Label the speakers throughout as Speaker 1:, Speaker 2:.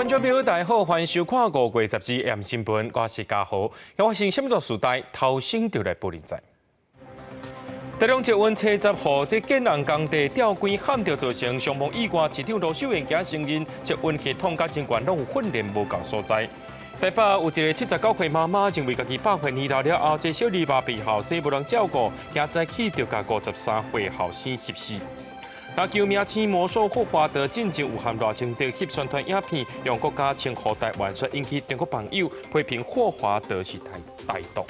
Speaker 1: 觀眾朋友，大家好，歡迎收看5月12 AM 新聞，我是嘉豪。發生啥物大事代，頭先就來報您知。台中捷運車站予這建案工地吊軌焊著造成傷亡意外，市長盧秀燕今承認捷運系統佮人員攏有訓練無夠所在。台北有一个79歲媽媽，認為家己百歲年老了後，這小兒麻痺後生無人照顧，驚早起就共53歲後生翕死。那球明星魔獸霍華德進前有和賴清德翕宣傳影片，用國家稱呼台灣，煞引起中國網友批評霍華德是台獨。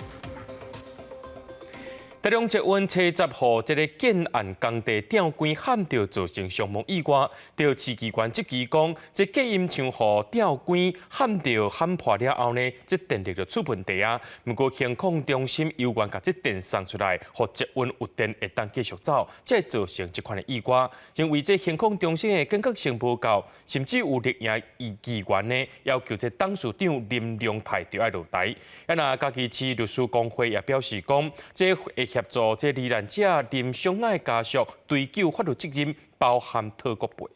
Speaker 1: 台中捷運車站予這个建案工地吊軌焊著造成傷亡意外，著市機關質疑講，這隔音牆予吊軌焊著焊破了後呢，這電力就出問題啊。毋過行控中心猶原共這電送出來，予捷運有電會當繼續走，才會造成這款的意外。認為這行控中心的警覺性無夠，甚至有綠營議員呢要求這董事長林良泰著愛落台。啊，若嘉義市律師公會也表示講，這會協助這罹難者林雙愛家屬追究法律責任，包含討國賠。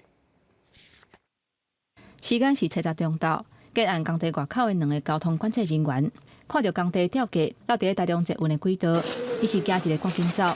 Speaker 2: 時間是初十中晝，建案工地外口的兩个交通管制人員看著工地吊架落佇台中捷運的軌道，伊是驚一个趕緊走。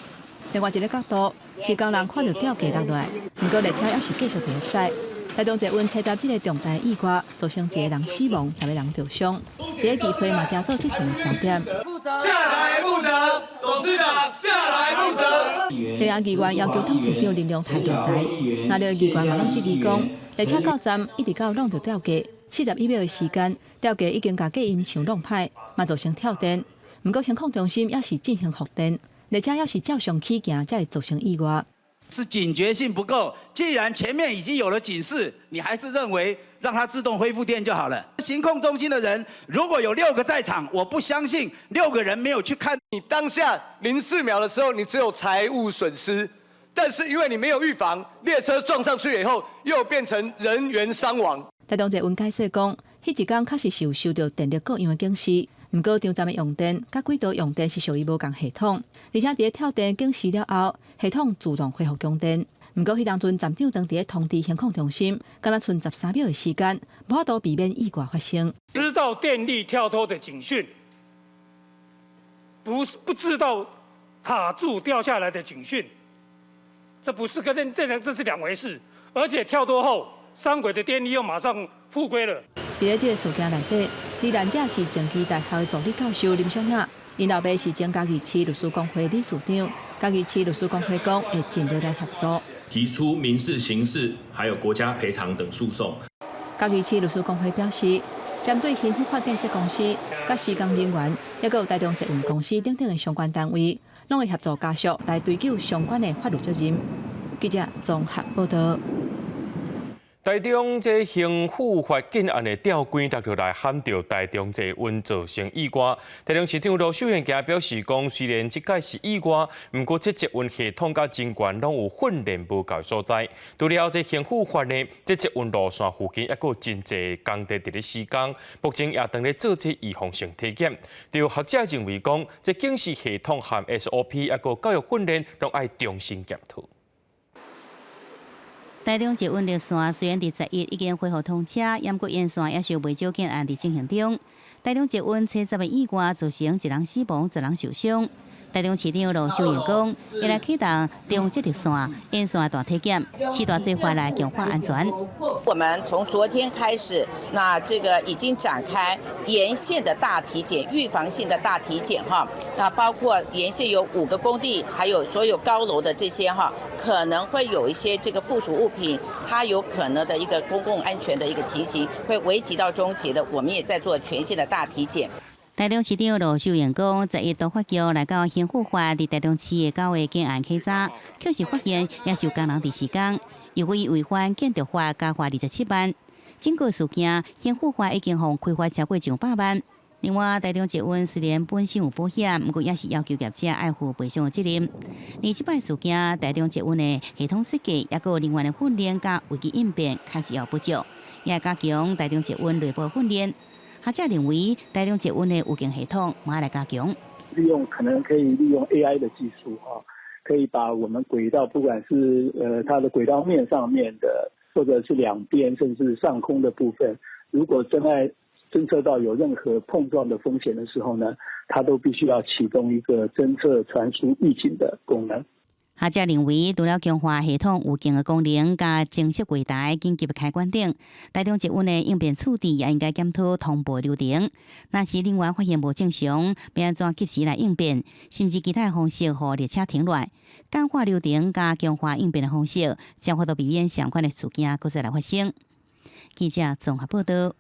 Speaker 2: 另外一个角度是工人看著吊架落來，毋過列車猶是繼續佇咧駛。台中捷運車站這个重大意外，造成一个人死亡，10个人受傷。佇咧議會嘛，成做質詢的焦點。
Speaker 3: 下來負責，董事長下來負責。
Speaker 2: 綠營議員要求董事長林良泰落台，那兩个議員嘛攏質疑講，列車到站一直到弄著吊架，41秒的時間，吊架已經共隔音牆弄歹，嘛造成跳電。毋過行控中心猶是進行復電，列車猶是照常起行，才會造成意外。
Speaker 4: 是警覺性不夠。既然前面已經有了警示，你還是認為讓它自動恢復電就好了。行控中心的人如果有六個在場，我不相信六個人沒有去看。
Speaker 3: 你當下04秒的時候，你只有財物損失，但是因為你沒有預防，列車撞上去以後，又變成人員傷亡。
Speaker 2: 台中捷運解釋講，彼一工確實是有收到電力故障的警示，毋過場站的用電佮軌道用電是屬於無仝系統，而且佇咧跳電警示了後，系統自動恢復供電。毋過彼當陣站長當佇咧通知行控中心，敢若賰13秒的時間，無法度避免意外發生。
Speaker 5: 知道電力跳脫的警訊，不是不知道塔柱掉下來的警訊，這不是跟這是兩回事。而且跳脫後，雙軌的電力又馬上復歸了。
Speaker 2: 佇咧這个事件內底，罹難者是政治大學的助理教授林雙雅，𪜶老爸是前嘉義市律師公會理事長。嘉義市律師公會講會盡力來協助，
Speaker 6: 提出民事、刑事，還有國家賠償等訴訟。
Speaker 2: 嘉義市律師公會表示，針對興富發建設公司、佮施工人員，抑閣有台中捷運公司等等的相關單位，攏會協助家屬來追究相關的法律責任。記者綜合報道。
Speaker 1: 台中這興富發建案的吊軌落落來，焊著台中捷運造成意外。台中市長盧秀燕今表示講，雖然這擺是意外，毋過這捷運系統佮人員攏有訓練無夠所在。除了這興富發呢，這捷運路線附近抑閣有真濟工地佇咧施工，目前也正咧做這預防性體檢。有學者認為講，這警示系統和 SOP 抑閣教育訓練攏愛重新檢討。
Speaker 7: 台中捷運綠線雖然佇11已經恢復通車，毋過沿線也是有袂少建案佇進行中。台中捷運車站的意外造成一人死亡，10人受傷。台中市長盧秀燕講，會來啟動中捷綠線沿線大體檢，四大做法來強化安全。
Speaker 8: 我們從昨天開始，那這個已經展開沿線的大體檢，預防性的大體檢哈。那包括沿線有五個工地，還有所有高樓的這些哈，可能會有一些這個附屬物品，它有可能的一個公共安全的一個情形，會危及到中捷的，我們也在做全線的大體檢。
Speaker 7: 台中市長盧秀燕講，11都發局來到興富發佇台中市的九个建案稽查，確實發現也是有工人佇施工，由於違反建築法加罰27萬。整個事件，興富發已經予開罰超過上百萬。另外，台中捷運雖然本身有保險，毋過也是要求業者愛負賠償責任。而這擺事件，台中捷運的系統設計，抑閣有人員的訓練佮危機應變，確實有不足，也加強台中捷運內部訓練。學者認為，台中捷運的預警系統嘛來加強。
Speaker 9: 利用可能可以利用 AI 的技術哈，可以把我們軌道，不管是它的軌道面上面的，或者是兩邊，甚至上空的部分，如果真愛偵測到有任何碰撞的風險的時候呢，它都必須要啟動一個偵測傳輸預警的功能。
Speaker 7: 學者認為，除了強化系統預警的功能，佮增設月台緊急的開關等，台中捷運的應變處置也應該檢討通報流程。若是人員發現無正常，欲按怎及時來應變，甚至其他的方式予列車停落來，簡化流程佮強化應變的方式，才有法度避免相款的事件閣再來發生。記者綜合報道。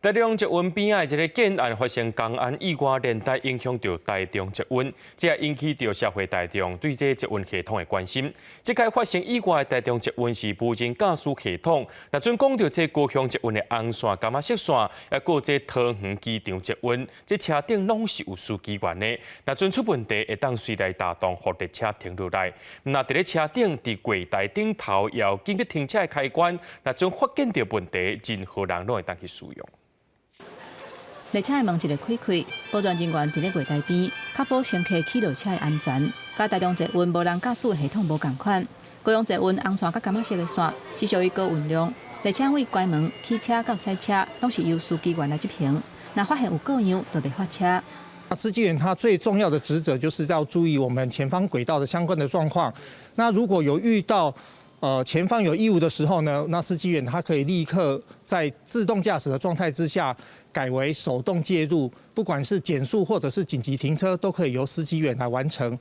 Speaker 1: 台中捷運邊仔的這個建案發生工安意外，連帶影響著台中捷運，這也引起著社會大眾對這個捷運系統的關心。這擺發生意外的台中捷運是無人駕駛系統，若準講著這高雄捷運的紅線、柑仔色線，抑閣這桃園機場捷運，這車頂攏是有司機員的。若準出問題，會當隨來打動，予列車停落來。若佇咧車頂，佇櫃台頂頭有緊急停車的開關，若準發現著問題，任何人攏會當去使用。
Speaker 2: 列車的門一个開開，保全人員佇咧月台邊，確保乘客起落車的安全。佮台中捷運無人駕駛系統無仝款，高雄捷運紅線佮柑仔色的線是屬於高運量，列車對關門、起車到駛車，攏是由司機員來執行。若發現有過樣，就袂發車。
Speaker 10: 司機員他最重要的職責就是要注意我們前方軌道的相關的狀況。那如果有遇到前方有異物的時候呢，那司機員他可以立刻在自動駕駛的狀態之下改為手動介入，不管是減速或者是緊急停車，都可以由司機員來完成。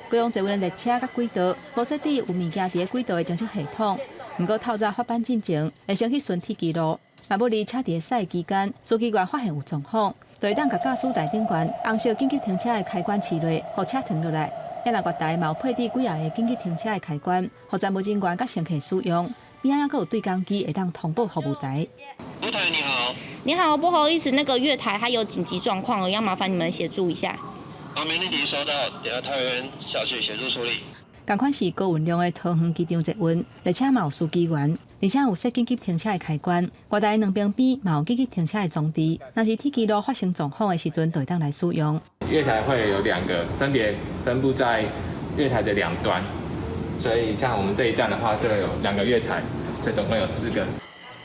Speaker 2: 高雄捷運的列車佮軌道無設置有物件佇咧軌道的偵測系統，毋過透早發班進前會先去巡鐵支路，若欲離車佇咧駛期間，司機員發現有狀況，就會當共駕駛台頂懸紅色緊急停車的開關持落，予車停落來。抑若月台嘛有配置幾仔个緊急停車的開關，予站務人員佮乘客使用。邊仔閣有對講機會當通報服務台。
Speaker 11: 月台你好，
Speaker 12: 你好，不好意思，那個月台它有緊急狀況，要麻煩你們協助一下。
Speaker 11: 好，沒問題，收到，等下台員下去協助處理。
Speaker 2: 仝款是高運量的桃園機場捷運，列車嘛有司機員，而且有設緊急停車的開關。月台兩邊邊嘛有緊急停車的裝置，若是鐵支路發生狀況的時陣，就會當來使用。
Speaker 13: 月台會有兩個，分別分布在月台的兩端，所以像我們這一站的話，就有兩個月台，所以總共有四個。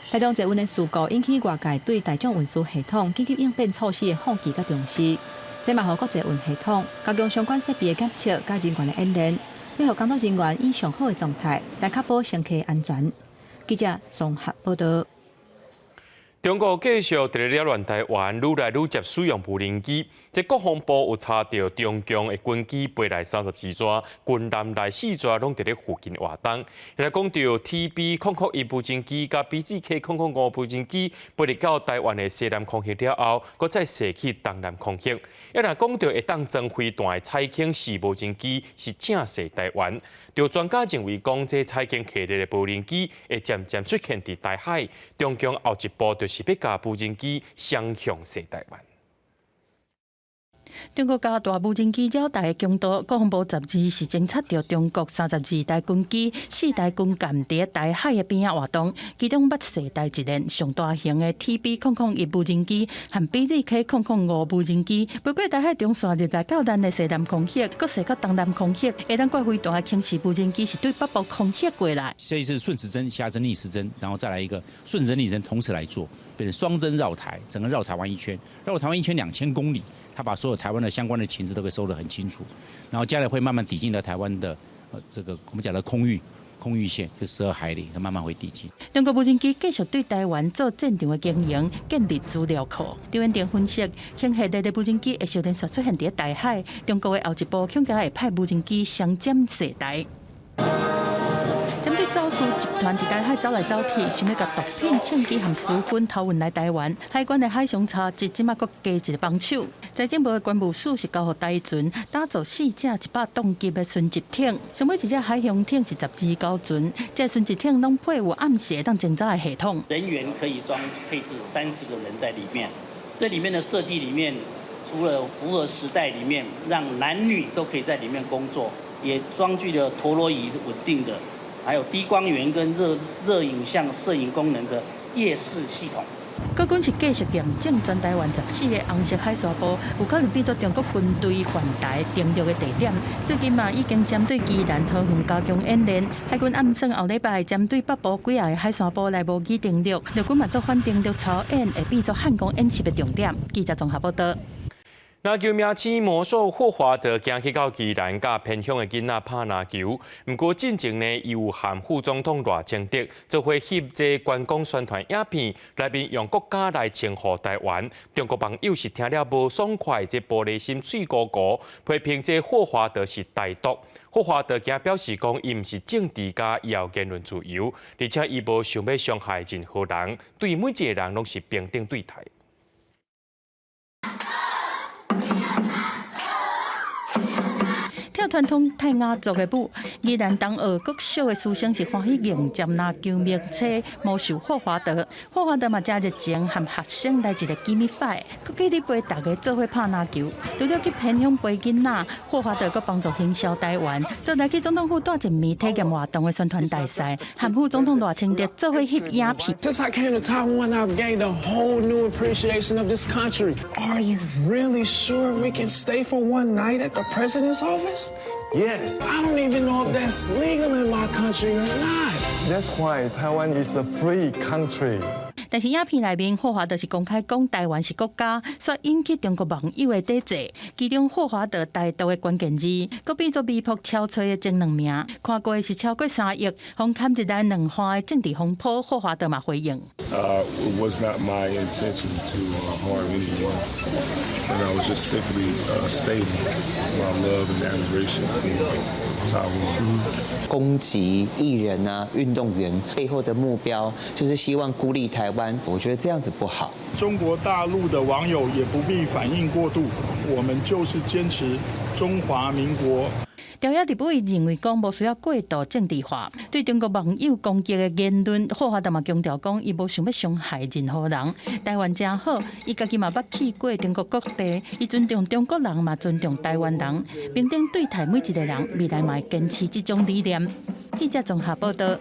Speaker 2: 台中捷運的事故引起外界對大眾運輸系統緊急應變措施的好奇佮重視，這嘛予國際運系統加強相關設備的檢測佮人員的演練，欲予工作人員以上好的狀態來確保乘客安全。記者綜合報道。
Speaker 1: 中國繼續佇咧擾亂台灣，愈來愈捷使用無人機。這國防部有查著中共的軍機飛來32逝，軍艦來四逝，攏佇咧附近活動。來講著 TB001無人機佮 BZK005無人機飛入到台灣的西南空域了後，閣再駛去東南空域。抑若講著會當裝飛彈的彩虹四無人機是正駛台灣。著專家認為講，這彩虹系列的無人機會漸漸出現佇台海。中共後一步就是欲共無人機雙向駛台灣。
Speaker 14: 中國加大無人機擾台的強度，國防部12是偵測著中國32台軍機、四台軍艦佇台海的邊仔活動，其中捌試台一連上大型的 TB001無人機和 BZK005無人機，飛過台海中線入來到咱的西南空域，閣駛到東南空域，會當掛飛彈的輕視無人機是對北部空域過來。
Speaker 15: 這一次順時針、下針、逆時針，然後再來一個順時針、逆時針同時來做，變成雙針繞台，整個繞台灣一圈，繞台灣一圈2000公里。他把所有台灣的相關的情資都給收得很清楚，然後將來會慢慢抵近到台灣的，這個我們講的空域線，就12海里，它慢慢會抵近。
Speaker 14: 中國無人機繼續對台灣做戰場的經營，建立資料庫。張元定分析，輕系列的無人機會小連續出現佇台海，中國的後一步恐驚會派無人機雙針射台。針對走私集團佇台海走來走去，想欲共毒品、槍支和私軍偷運來台灣，海關的海上查緝這馬閣加一个幫手。財政部的關務署是交予台船打造四隻100噸級的巡弋艇，上尾一隻海雄艇是19船，這巡弋艇攏配有暗時會當偵查的系統。
Speaker 16: 人員可以裝配置30個人在裡面，這裡面的設計裡面，除了符合時代裡面，讓男女都可以在裡面工作，也裝具了陀螺儀穩定的。還有低光源跟熱影像攝影功能的夜視系統，
Speaker 14: 國軍是繼續驗證全台灣14個紅色海沙埔，有可能變做中國軍隊犯台登陸的地點。最近嘛，已經針對宜蘭桃園加強演練，海軍暗算後禮拜針對北部幾个海沙埔來模擬登陸，陸軍嘛做反登陸操演，會變做漢光演習的重點。記者綜合報道。
Speaker 1: 籃球明星魔獸霍華德行去到宜蘭，佮偏鄉的囡仔拍籃球。毋過進前呢，伊有和副總統賴清德做伙翕這觀光宣傳影片，內面用國家來稱呼台灣。中國網友是聽了無爽快，這玻璃心碎糊糊，批評這霍華德是台獨。霍華德今表示講，伊毋是政治家，伊有言論自由，而且伊無想欲傷害任何人，對每一个人攏是平等對待。
Speaker 14: 跳傳統泰雅族的舞，宜蘭東澳國小的師生是歡喜迎接籃球明星魔獸霍華德。霍華德嘛誠熱情，和學生來一个 gimme five，閣繼續陪大家做伙拍籃球。除了去偏鄉陪囡仔，霍華德閣幫助行銷台灣，做來去總統府帶一暝體驗活動的宣傳大使，和副總統賴清德做伙翕影片。
Speaker 17: Since I came to Taiwan, I've gained a whole new appreciation of this country. Are you really sure we can stay for one night at the president's office?
Speaker 18: Yes.
Speaker 17: I don't even know if that's legal in my country or not.
Speaker 18: That's why Taiwan is a free country.
Speaker 14: 但是影片內面，霍華德是公開講台灣是國家，煞引起中國網友的抵制。其中霍華德台獨的關鍵字，閣變做微博超揣的前兩名，看過的是超過3億，予牽入來兩岸的政治風波，霍華德嘛回應。
Speaker 19: It was not my intention to harm anyone, and I was just simply stating my love and admiration for Taiwan.
Speaker 20: 攻擊藝人啊、運動員背後的目標，就是希望孤立台灣。我覺得這樣子不好。
Speaker 21: 中國大陸的網友也不必反應過度，我們就是堅持中華民國。
Speaker 14: 朝野立委認為講無需要過度政治化，對中國網友攻擊的言論，霍華德嘛強調講，伊無想欲傷害任何人。台灣誠好，伊家己嘛捌去過中國各地，伊尊重中國人嘛尊重台灣人，平等對待每一个人，未來嘛會堅持這種理念。記者綜合報道。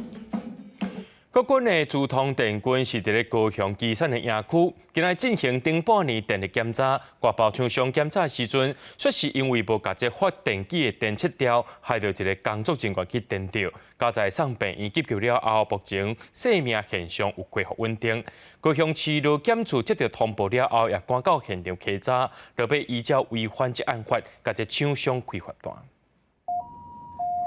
Speaker 1: 國軍的資通電軍是佇咧高雄旗山的營區，今仔進行頂半年電力檢查，外包廠商檢查時陣，說是因為無共這發電機的電切掉，害著一个工作人員去電著，佳哉送病院急救了後，目前生命現象有恢復穩定。高雄市勞檢處接到通報了後，也趕到現場稽查，落尾依照違反職安法，共這廠商開罰單。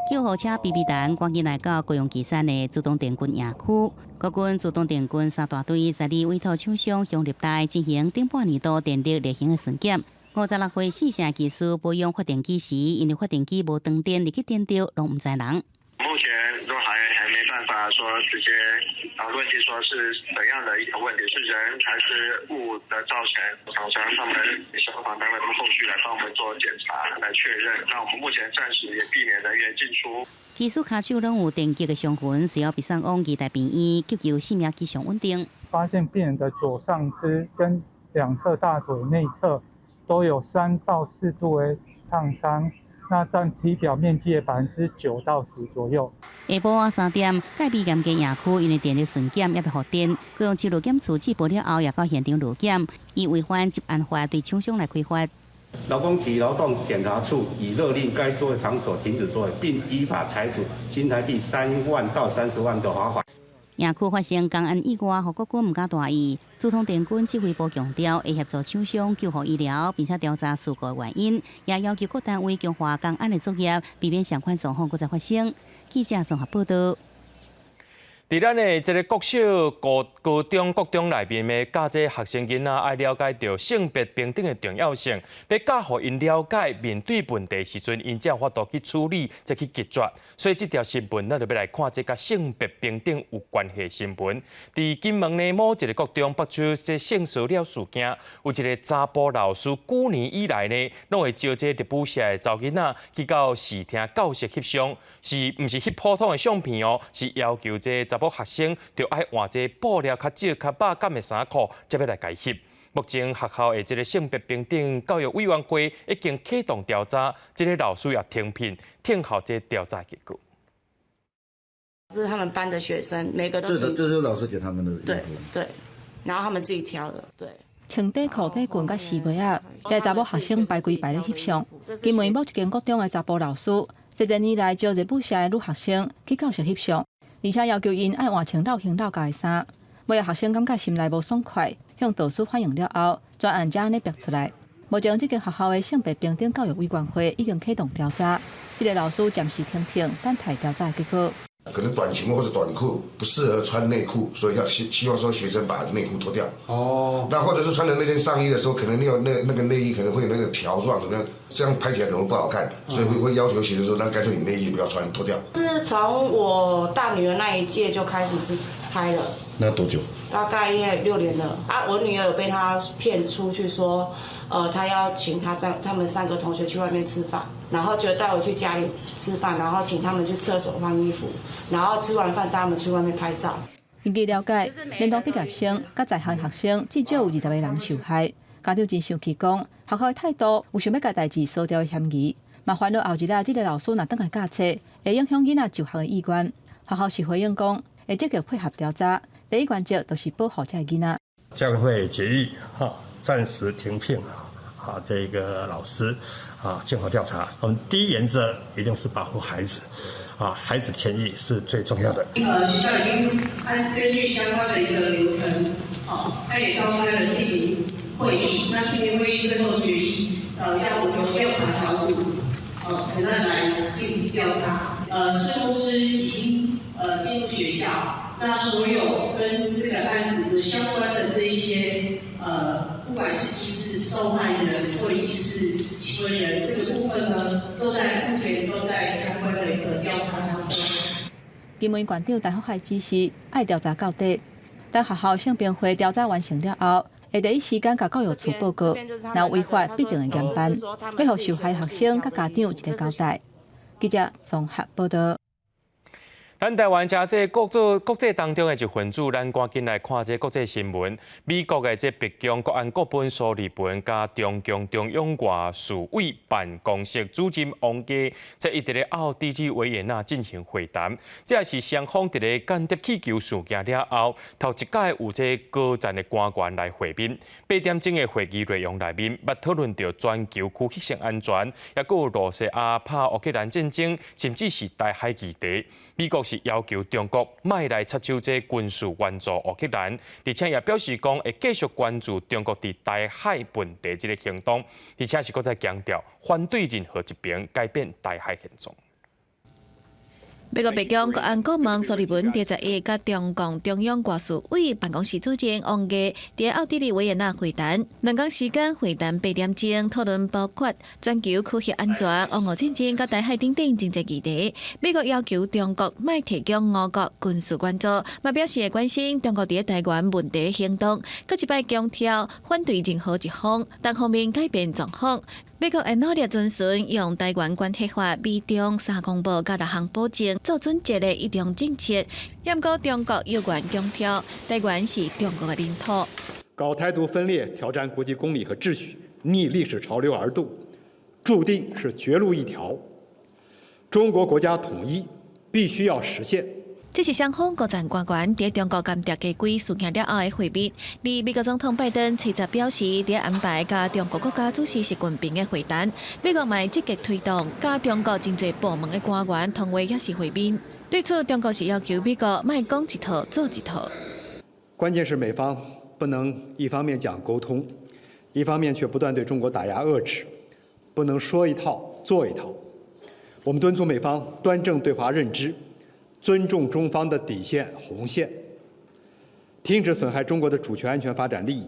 Speaker 7: 救護車嗶嗶等，趕緊來到高雄旗山的資通電軍營區。國軍資通電軍三大隊昨日委託廠商向立台進行頂半年度電力例行的巡檢。56歲姓謝技師保養發電機時，因為發電機無斷電，入去電著，攏毋知人。
Speaker 11: 目前都還沒辦法說直接啊論定說是怎樣的一個問題，是人還是物的造成？廠商他們消防單位他們後續來幫我們做檢查來確認。那我們目前暫時也避免人員進出。
Speaker 7: 技師跤手攏有電擊的傷痕，隨後被送往宜大病院急救，生命跡象穩定。
Speaker 22: 發現病人的左上肢跟兩側大腿內側都有3到4度的燙傷。那佔體表面積的9%到10%左右。
Speaker 7: 下晡仔3點，蓋美岩溪營區因為電力巡檢猶未復電，高雄市勞檢處接報了後，也到現場勞檢，以違反職安法對廠商來開罰。
Speaker 23: 勞工局勞動檢查處已勒令該作業場所停止作業，並依法裁處新台幣3萬到30萬的罰款。
Speaker 7: 營區發生工安意外，予國軍毋敢大意。資通電軍指揮部強調，會協助廠商救護醫療，並且調查事故原因，也要求各單位強化工安的作業，避免相款狀況閣再發生。記者綜合報道。
Speaker 1: 佇咱的這个國小、高高中、國中內面的教這學生囡仔，愛了解著性別平等的重要性，欲教予𪜶了解面對問題時陣，𪜶才有法度去處理，再去解決。所以這條新聞，咱就欲來看這佮性別平等有關係的新聞。佇金門的某一个國中，爆出這性騷擾事件，有一个查埔老師，幾年以來呢，攏會招這熱舞社的查某囡仔去到視廳教室翕相，是毋是翕普通的相片哦？是要求這查某學生著愛換這布料較少、較肉感的衫褲，才欲來共伊翕。目前學校的這个性別平等教育委員會已經啟動調查，這个老師也停聘，聽候這調查結果。
Speaker 24: 是他們班的學生，每個都
Speaker 25: 這是老師給他們的
Speaker 24: 對對，
Speaker 3: 然後他們自己挑的，對。
Speaker 2: 穿短褲、短裙佮絲襪仔，這查某學生排規排咧翕相。金門某一間國中的查埔老師，這幾年來招熱舞社的女學生去教室翕相，而且要求𪜶愛換穿落胸落腳的衫。尾仔學生感覺心內無爽快，向導師反映了後，專案才按呢逼出來。目前這間學校的性別平等教育委員會已經啟動調查，這個老師暫時停聘，等待調查結果。
Speaker 4: 可能短裙或者短褲不適合穿內褲，所以要希望說學生把內褲脫掉。哦，那或者是穿的那件上衣的時候，可能那個內衣可能會有那個條狀，怎麼樣？這樣拍起來可能不好看，所以會要求學生說，那乾脆你內衣不要穿，脫掉。
Speaker 3: 是從我大女兒那一屆就開始拍了。
Speaker 4: 那多久？
Speaker 3: 大概6年了。啊，我女兒有被他騙出去說，他要請他們三個同學去外面吃飯，然後就帶回去家裡吃飯，然後請他們去廁所換衣服，然後吃完飯帶他們去外面拍照。
Speaker 2: 根據了解，連同畢業生佮在校學生至少有20個人受害。家長真生氣，講學校的態度有想欲共代誌掃掉的嫌疑，嘛煩惱後日仔這个老師若轉來教冊，會影響囡仔就學的意願。學校是回應講，會積極配合調查。第一原則就是保護這个囡仔。
Speaker 5: 將會決議哈，暫時停聘啊，這個老師啊，靜候調查。我們第一原則一定是保護孩子，啊，孩子權益是最重要的。
Speaker 24: 學校已經按根據相關的一個流程，哦，他也召開了系評會議。那系評會議最後決議，要由調查小組，成案來進行調查。社工師已經進入學校。那所有跟這個案子有相關的這一些，不管是疑似受害人或疑似行為人，這個部分呢，都在目前都在相關的一個調查當中。
Speaker 2: 金門縣長陳福海指示，愛調查到底。等學校性平會調查完成了後，會第一時間共教育處報告，若違法必定會嚴辦，欲予受害學生佮家長一个交代。記者綜合報道。
Speaker 1: 咱台灣這這國際當中的一份子，咱趕緊來看這國際新聞。美國的這白宮國安顧問蘇利文佮中共中央外事委辦公室主任王毅，這伊佇咧奧地利維也納進行會談。這也是雙方佇咧間諜氣球事件了後，頭一擺有這高層的官員來會面。8點鐘的會議內容內面，捌討論著全球區域性安全，抑閣有羅西亞拍烏克蘭戰爭，甚至是台海議題。美國是要求中國莫來插手這軍事援助烏克蘭，而且也表示講會繼續關注中國佇台海問題這个行動，而且是閣再強調反對任何一邊改變台海現狀。
Speaker 25: 美國白宮國安顧問蘇利文佇11佮中共中央外事委辦公室主任王毅佇奧地利維也納會談，兩工時間會談8點鐘，討論包括全球區域安全、烏俄戰爭佮台海等等真濟議題。美國要求中國莫提供烏國軍事援助，嘛表示會關心中國佇台灣問題行動，閣一擺強調反對任何一方單方面改變狀況。美國會努力遵循用台灣關係法、美中三公報佮六項保證做準則的一中政策。毋過中國猶原強調，台灣是中國的領土。
Speaker 26: 搞台獨分裂，挑戰國際公理和秩序，逆歷史潮流而動，注定是絕路一條。中國國家統一必須要實現。
Speaker 25: 這是雙方高層官員佇中國間諜機規事件了後的會面。而美國總統拜登初十表示，佇安排佮中國國家主席習近平的會談。美國嘛積極推動佮中國真濟部門的官員通話抑是會面。對此，中國是要求美國莫講一套做一套。
Speaker 26: 關鍵是美方不能一方面講溝通，一方面卻不斷對中國打壓遏制，不能說一套做一套。我們敦促美方端正對華認知。尊重中方的底線紅線，停止損害中國的主權、安全、發展利益。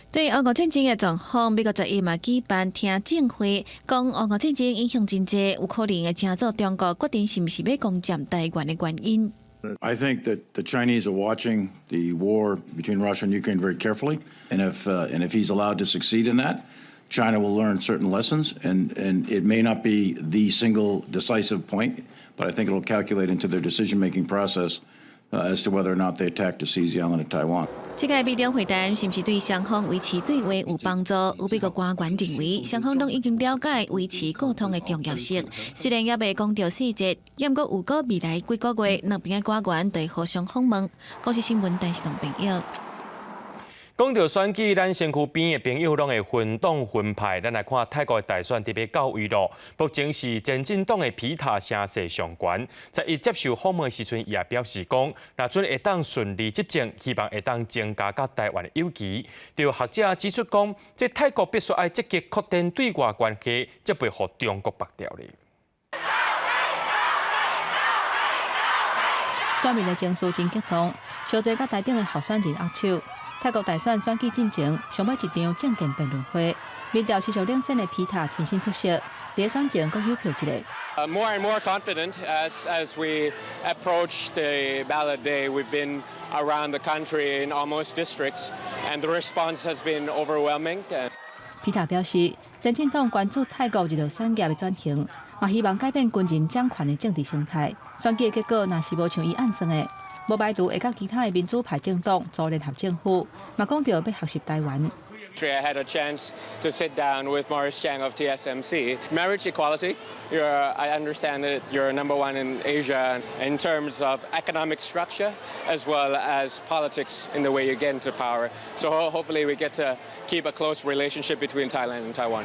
Speaker 25: 對烏俄戰爭的狀況，美國11嘛舉辦聽證會，講烏俄戰爭影響真濟，有可能會成做中國決定是毋是欲攻佔台灣的原因。
Speaker 27: I think that the Chinese are watching the war between Russia and Ukraine very carefully, and if he's allowed to succeed in that, China will learn certain lessons, and it may not be the single decisive point, but I think it'll calculate into their decision-making process as to whether or not they attack to seize the island of Taiwan.
Speaker 25: 這个美中會談是毋是對雙方維持對話有幫助？有美國官員認為，雙方攏已經了解維持溝通的重要性。雖然猶未講著細節，毋過預估未來幾個月兩邊的官員會互相訪問。公視新聞，陳世東編譯。
Speaker 1: 講到選舉，咱身軀邊的朋友攏會分黨分派。咱來看泰國的大選特別到位咯。目前是前進黨的皮塔聲勢上懸，在伊接受訪問的時陣，伊也表示講，若準會當順利執政，希望會當增加佮台灣的友誼。就學者指出講，這泰國必須愛積極擴展對外關係，才袂予中國縛掉咧。
Speaker 2: 選民的情緒真激動，小濟佮台頂的候選人握手。泰國大選選舉進前，上尾一場政見辯論會，民調持續領先的皮塔親身出席，佇選前閣有票一個。
Speaker 6: More and more confident as we approach the ballot day. We've been around the country in almost districts, and the response has been overwhelming.
Speaker 2: 皮塔表示，前進黨關注泰國日料產業的轉型，嘛希望改變軍人掌權的政治生態。選舉的結果若是無像伊按算的，無排除會佮其他的民主派政黨組聯合政府，嘛講著欲學習台灣。
Speaker 6: I had a chance to sit down with Morris Chang of TSMC. Marriage equality, I understand that you're number one in Asia in terms of economic structure as well as politics in the way you get into power. So hopefully we get to keep a close relationship between Thailand and Taiwan.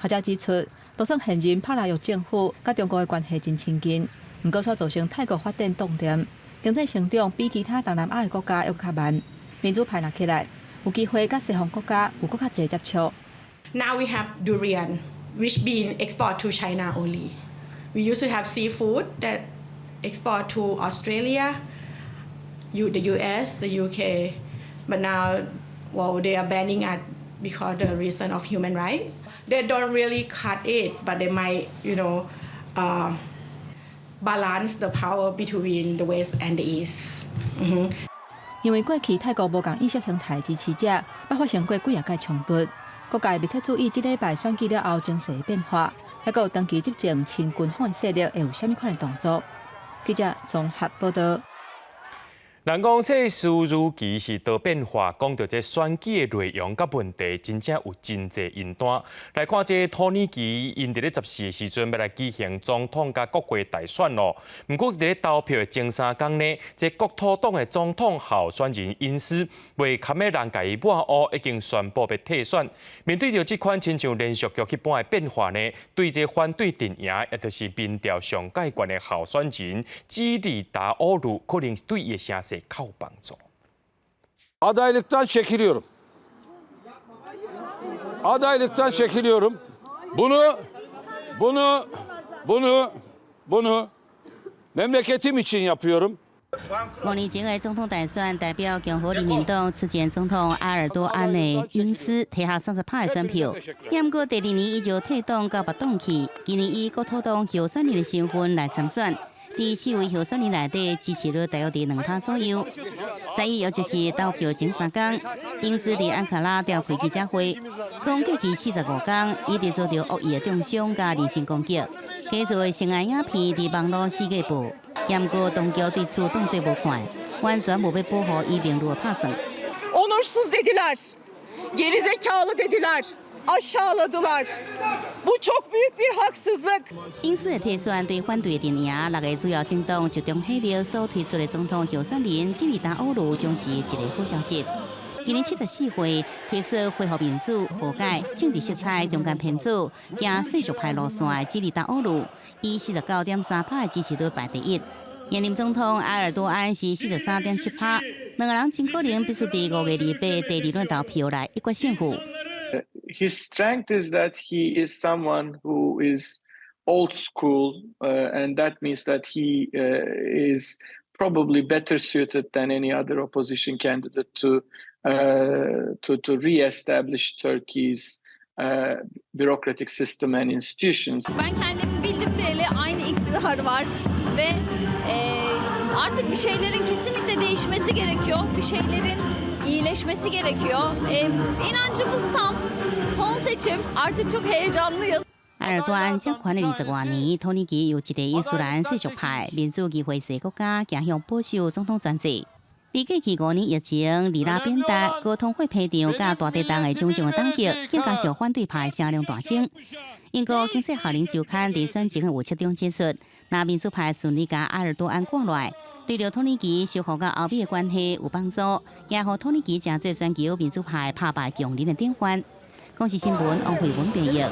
Speaker 2: 學者指出，就算現任帕拉育政府佮中國的關係真親近，毋過卻造成泰國發展凍定，經濟成長比其他東南亞的國家猶較慢。民主派若起來，有機會佮西方國家有閣較濟接觸。
Speaker 8: Now we have durian, which been export to China only. We used to have seafood that export to Australia, the US, the UK, but now, well, they are banning it because the reason of human right. They don't really cut it, but they might balance the power between the West and the East.
Speaker 2: 因為過去泰國無仝意識形態支持者，捌發生過幾仔屆衝突。各界密切注意這禮拜選舉了後情勢的變化，還有長期執政親軍方的勢力會有啥物款的動作？記者綜合報道。
Speaker 1: 人講世事如棋是多變化，講著這選舉的內容佮問題，真正有真濟爭端。來看這土耳其，𪜶佇咧14的時陣欲來舉行總統佮國會大選咯。毋過佇咧投票的前三工呢，這國土黨的總統候選人因斯袂堪的人共伊抹烏，已經宣布欲退選。面對著這款親像連續劇彼般的變化呢，對這反對陣營，也就是民調上蓋懸的候選人基里達奧魯，可能對伊的聲勢較有幫助。
Speaker 9: Adaylıktan çekiliyorum. Adaylıktan çekiliyorum. Bunu, bunu, bunu, bunu memleketim için yapıyorum.
Speaker 7: 5年前的總統大選，代表共和人民黨出戰總統埃爾多安的英斯提下30%的選票，毋過第二年伊就退黨到別黨去，今年以國土黨候選人的身份來參選。佇四位候選人內底，支持率大約佇2%左右。11也就是投票前三工，英斯佇安卡拉召開記者會，講過去45工，伊直遭著惡意的中傷佮人身攻擊，製作的性愛影片佇網路四界播，毋過當局對此當作無看，完全無欲保護伊名譽的拍算。
Speaker 10: Onursuz dediler, gerizekalı dediler, aşağıladılar. Bu çok büyük bir haksızlık.
Speaker 7: 英斯的退選對反對陣營六个主要政黨集中火力所推出的總統候選人基里達奧魯將是一個好消息。今年74歲，推出恢復民主、和解、政治色彩中間偏左、行世俗派路線的基里達奧魯，以49.3%的支持率排第一。現任總統埃爾多安是43.7%，兩个人真可能必須佇5月28第二輪投票來一決勝負。
Speaker 12: His strength is that he is someone who is old school, and that means that he is probably better suited than any other opposition candidate to re-establish Turkey's bureaucratic system and institutions.
Speaker 13: Ben kendimi bildim bileli aynı iktidar var ve artık bir şeylerin kesinlikle değişmesi gerekiyor. Bir şeylerin iyileşmesi gerekiyor. İnancımız tam. Son seçim. Artık çok heyecanlıyız.
Speaker 7: 埃爾多安掌權的20外年，土耳其由一個伊斯蘭世俗派民主議會制國家，走向保守總統專制。佇過去5年疫情、里拉貶值、高通貨膨脹、佮大地震的種種的打擊，更加讓反對派聲量大增。英國經濟學人週刊佇選前的預測中指出，若民主派順利共埃爾多安趕落來，對著土耳其修復佮歐美的關係有幫助，也予土耳其成做全球民主派拍敗強人的典範。公視新聞王慧文編譯。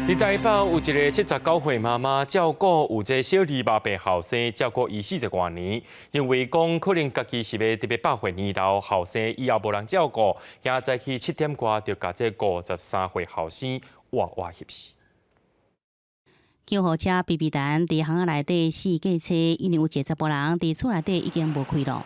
Speaker 1: 佇台北有一个79歲媽媽照顧有這小兒麻病後生，照顧伊40外年，認為講可能家己是欲特別百歲年老後生，以後無人照顧，今早起7點外就共這53歲後生活活翕死。
Speaker 7: 救護車嗶嗶等佇巷仔內底四界車，因為有一個查埔人佇厝內底已經無開路。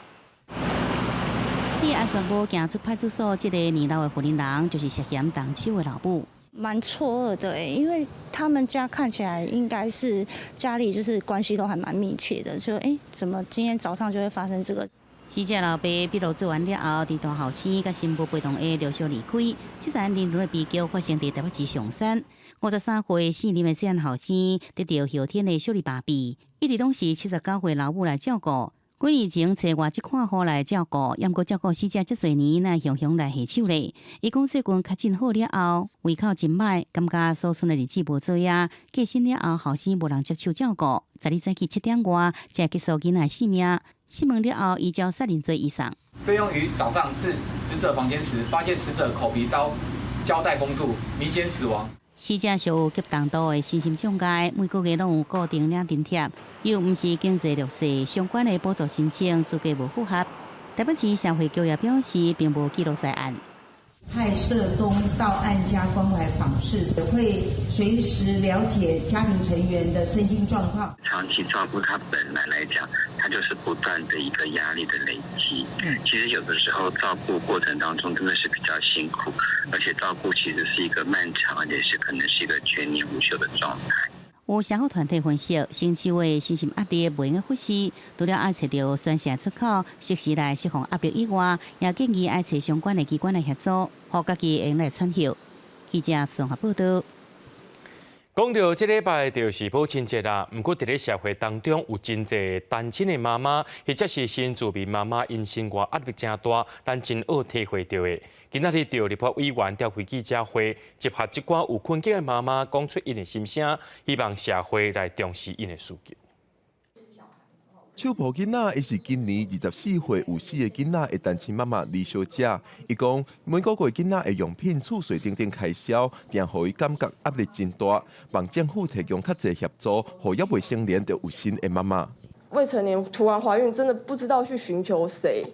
Speaker 7: 佇安全帽行出派出所，這個年老的婦人就是涉嫌動手的老母。
Speaker 15: 蠻錯愕的，因為他們家看起來應該是家裡就是關係都還蠻密切的，就欸，怎麼今天早上就會發生這個？
Speaker 7: 死者老爸筆錄做完了後，佇大後生佮新婦陪同下陸續離開。這場人倫的悲劇發生佇台北市松山。53歲姓林的細漢後生得著後天的小兒麻痹，一直攏是79歲老母來照顧。幾年前揣外籍看護來照顧，猶閣照顧死者遮濟年，哪會雄雄來下手咧？伊講最近確診好了後，胃口真歹，感覺所剩的日子無做啊。過身了後，後生無人接手照顧。12早起7點外，才結束囡仔性命。訊問了後，依照殺人罪移送。
Speaker 16: 菲傭於早上至死者房間時，發現死者口鼻遭膠帶封住，明顯死亡。
Speaker 7: 死者屬有極重度的身心障礙，每個月攏有固定領津貼，又毋是經濟弱勢，相關的補助申請資格無符合。台北市社會局也表示，並無記錄在案。
Speaker 17: 派社工到案家關懷訪視，也會隨時了解家庭成員的身心狀況。
Speaker 11: 長期照顧他本來來講，他就是不斷的一個壓力的累積。其實有的時候照顧過程當中真的是比較辛苦，而且照顧其實是一個漫長，而且是可能是一個全年無休的狀態。
Speaker 7: 有社福團體分析，新手的身心壓力袂用忽視，除了愛揣著宣洩出口，適時來釋放壓力以外，也建議愛揣相關的機關來協助，予家己會用來喘息。記者綜合報導。
Speaker 1: 講到這禮拜就是母親節啦，毋過佇咧社會當中有真濟單親的媽媽，或者是新住民媽媽，𪜶生活壓力誠大，咱真愛體會著的。今仔日就立法委員召開記者會，集合這寡有困境的媽媽，講出𪜶的心聲，希望社會來重視𪜶的需求。
Speaker 18: 手抱囡仔，伊是今年24歲有4個囡仔的單親媽媽李小姐。伊講每個月囡仔的用品、厝稅等等開銷，定予伊感覺壓力真大。望政府提供較濟協助，予猶未成年就有身的媽媽。
Speaker 19: 未成年突然懷孕，真的不知道去尋求誰，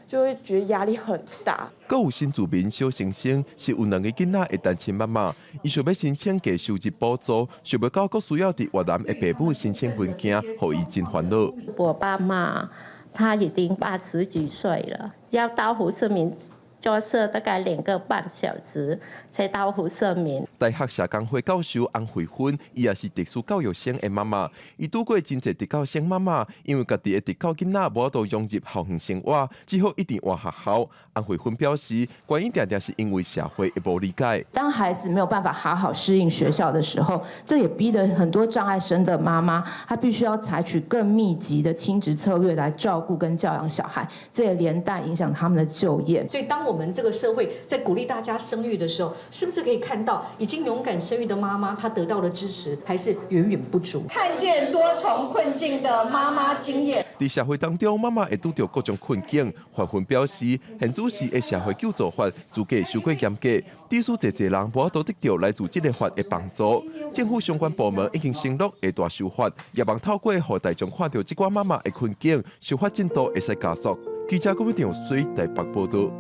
Speaker 19: 就會覺得壓力很大。
Speaker 18: 閣有新住民小星星是有2個囡仔的單親媽媽，伊想欲申請低收入補助，想袂到閣需要佇越南的爸母申請文件，予伊真煩惱。
Speaker 20: 我爸媽他已經80幾歲了，要到胡志明坐車大概2個半小時才到胡志明。
Speaker 18: 大學社工會教授洪慧芬，伊也是特殊教育生的媽媽，伊拄過真濟特教生媽媽，因為家己的特教囡仔無法度融入校園生活，只好一直換學校。洪慧芬表示，原因定定是因為社會的無理解。
Speaker 21: 當孩子沒有辦法好好適應學校的時候，這也逼得很多障礙生的媽媽，她必須要採取更密集的親職策略來照顧跟教養小孩，這也連帶影響他們的就業。
Speaker 28: 所以當我們這個社會在鼓勵大家生育的時候，是不是可以看到已經勇敢生育的媽媽，她得到的支持還是遠遠不足？
Speaker 10: 看見多重困境的媽媽經驗。
Speaker 18: 佇社會當中，媽媽會拄著各種困境，紛紛表示，現主時的社會救助法資格傷過嚴格，致使濟濟人無法度得著來自這个法的幫助。政府相關部門已經承諾會大修法，也望透過予大眾看著這寡媽媽的困境，修法進度會使加速。記者郭美長水台北報導。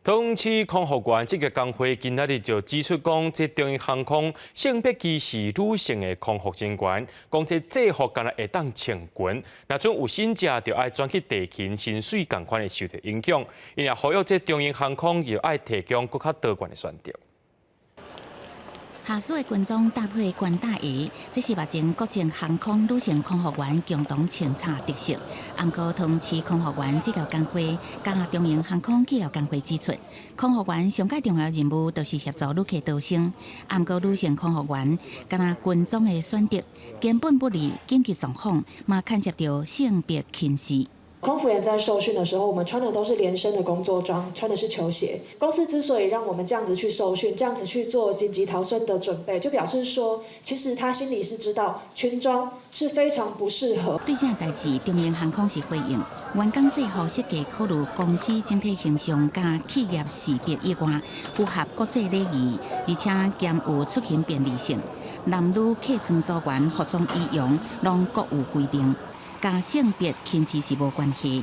Speaker 1: 桃園市空服員職業工會今仔日就指出講，這長榮航空性別歧視女性的空服人員，講這制服敢若會當穿裙，若準有身者就愛轉去地勤，薪水仝款會受著影響。𪜶也呼籲這長榮航空又愛提供閣較多元的選擇。
Speaker 29: 下水的軍裝搭配軍大衣，這是目前國際航空女性空服員共同穿插特色。毋過，桃園市空服員職業工會佮長榮航空企業工會指出，空服員上蓋重要任務就是協助旅客逃生。毋過，女性空服員敢若軍裝的選擇根本不利緊急狀況，嘛牽涉著性別歧視。
Speaker 3: 空服員在受訓的時候，我們穿的都是連身的工作裝，穿的是球鞋。公司之所以讓我們這樣子去受訓，這樣子去做緊急逃生的準備，就表示說，其實他心裡是知道裙裝是非常不適合。
Speaker 29: 對這代誌，長榮航空是回應，員工制服設計考慮公司整體形象佮企業識別以外，符合國際禮儀，而且兼有出行便利性。男女客艙組員服裝儀容攏各有規定，佮性別歧視是無關係。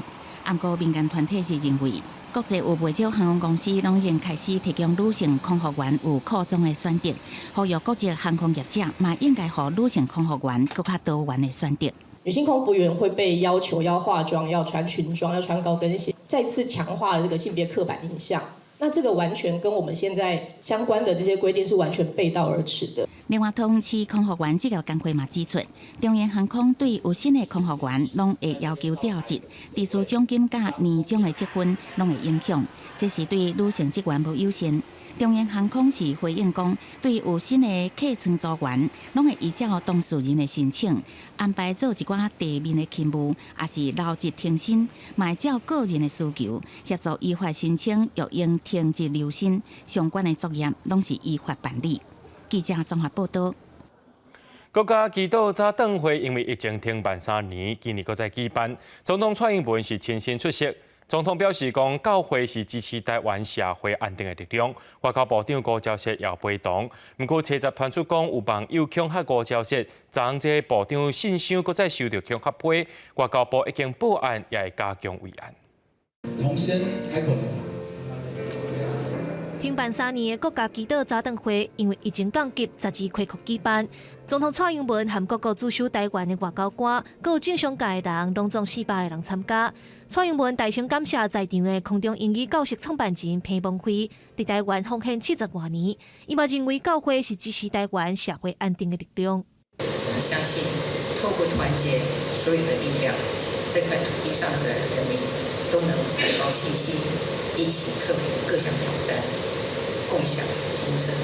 Speaker 29: 毋過民間團體是認為，國際有袂少航空公司攏已經開始提供女性空服員有褲裝的選擇，呼籲國際航空業者嘛應該予女性空服員閣較多元的選擇。
Speaker 4: 女性空服員會被要求要化妝、要穿裙裝、要穿高跟鞋，再次強化了這個性別刻板印象。那這個完全跟我們現在相關的這些規定是完全背道而馳的。
Speaker 29: 另外，桃園市空服員職業工會嘛指出，長榮航空對有新的空服員攏會要求調職，支付獎金佮年終的積分攏會影響，這是對女性職員無友善。長榮航空是回應講，對有新的客艙組員，攏會依照當事人的申請安排做一寡地面的勤務，抑是留職停薪，嘛會照個人的需求協助依法申請育嬰停職留薪，相關的作業攏是依法辦理。記者綜合報道。
Speaker 1: 國家祈禱早頓會因為疫情停辦3年，今年閣再舉辦。總統蔡英文是親身出席。總統表示講，教會是支持台灣社會安定的力量。外交部長吳釗燮也陪同。毋過，車站傳出講有網友恐嚇吳釗燮，昨這部長信箱閣再收著恐嚇批，外交部已經報案，也會加強維安。
Speaker 5: 同先開口。
Speaker 14: 停辦3年的國家祈禱早頓會，因為疫情降級，十二恢復舉辦。總統蔡英文和各國駐守台灣的外交官，閣有政商界的人，攏總400個人參加。蔡英文大聲感謝在場的空中英語教室創辦人彭蒙惠，佇台灣奉獻70外年。伊嘛認為教會是支持台灣社會安定的力量。
Speaker 22: 我們相信，透過團結所有的力量，這塊土地上的人民都能懷抱信心，一起克服各項挑戰。共享豐盛。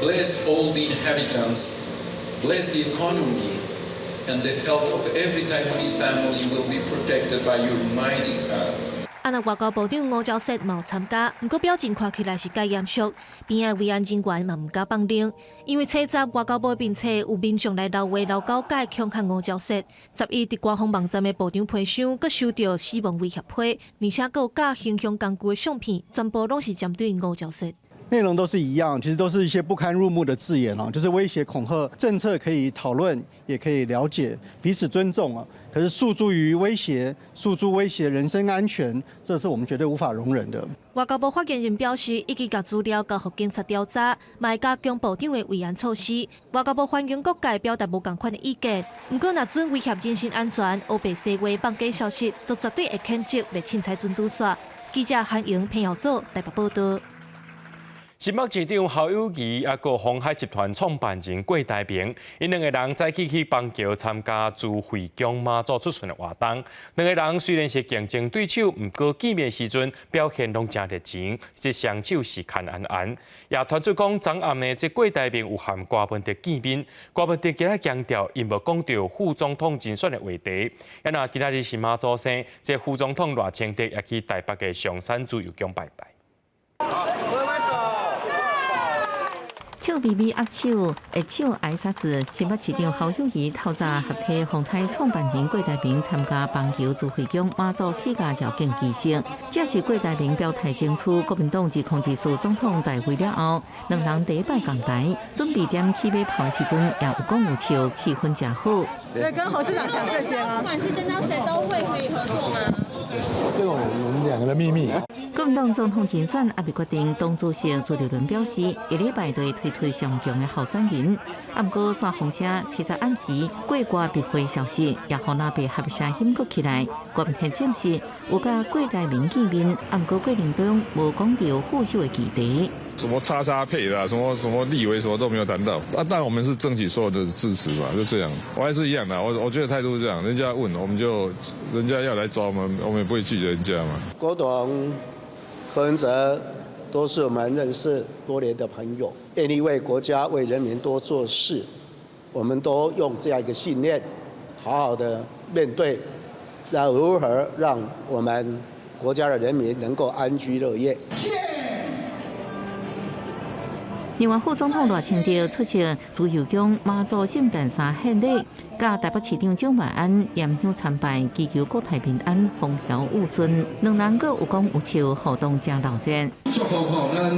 Speaker 23: Bless all the inhabitants, bless the economy, and the health of every Taiwanese family will be protected by your mighty hand.
Speaker 14: 啊，若外交部長吳釗燮嘛有參加，毋過表情看起來是較嚴肅，邊仔維安人員嘛毋敢放冷，因為初十外交部面冊有民眾來留話留狗解恐嚇吳釗燮，11佇官方網站的部長批箱，閣收著死亡威脅批，而且閣有加形象工具的相片，全部攏是針對吳釗燮。
Speaker 24: 內容都是一樣，其實都是一些不堪入目的字眼哦，就是威脅恐嚇。政策可以討論，也可以了解，彼此尊重啊。可是訴諸於威脅，訴諸威脅人身安全，這是我們絕對無法容忍的。
Speaker 14: 外交部發言人表示，已經共資料交予警察調查，嘛會加強部長的維安措施。外交部歡迎各界表達無仝款的意見，毋過若準威脅人身安全、烏白說話、放假消息，都絕對會譴責，袂凊彩準拄煞。記者韓瑩、彭耀祖台北報道。
Speaker 1: 新北市長侯友宜抑閣鴻海集團創辦人郭台銘，𪜶兩個人早起去板橋參加慈惠宮媽祖出巡的活動。兩個人雖然是競爭對手，毋過見面時陣表現攏誠熱情，這雙手是牽絚絚。也傳出講，昨暗呢，這郭台銘有和柯文哲見面，柯文哲今仔強調，𪜶無講著副總統人選的話題。啊若今仔日是媽祖生，這副總統賴清德也去台北的松山自由宮拜拜。
Speaker 26: 笑眯眯握手，握手挨殺子。新北市長侯友宜透早合體鴻海創辦人郭台銘參加板橋慈惠宮媽祖起駕繞境儀式。這是郭台銘表態爭取國民黨2024總統大位了後，兩人第一擺仝台，準備點起馬炮時陣，也有講有笑，氣氛誠好。
Speaker 27: 所以跟侯市長講這些嗎？
Speaker 13: 不管是爭到誰都會可以合作嗎？
Speaker 30: 這種我們兩個的秘密。
Speaker 26: 國民黨總統競選猶未決定，黨主席朱立倫表示，下禮拜就會推出上強的候選人。啊，毋過煞風聲，初十暗時郭柯密會消息，也予藍白合聲險閣起來。郭文證實有佮郭台銘見面，啊，毋過過程中無講著副手的議題。
Speaker 31: 什麼叉叉配的，什麼什麼立委，什麼都沒有談到。啊，但我們是爭取所有的支持嘛，就這樣。我還是一樣的，我覺得態度是這樣，人家問我們就，人家要來找我們，我們也不會拒絕人家嘛。
Speaker 32: 郭董、柯文哲都是我們認識多年的朋友，願意為國家、為人民多做事，我們都用這樣一個信念，好好的面對那如何讓我們國家的人民能夠安居樂業？
Speaker 26: 另外，副總統賴清德出席自由宮媽祖聖誕沙獻禮，佮台北市長蔣萬安拈香參拜，祈求國泰民安、風調雨順。兩人閣有講有笑，互動誠熱熱。
Speaker 2: 祝福吼，咱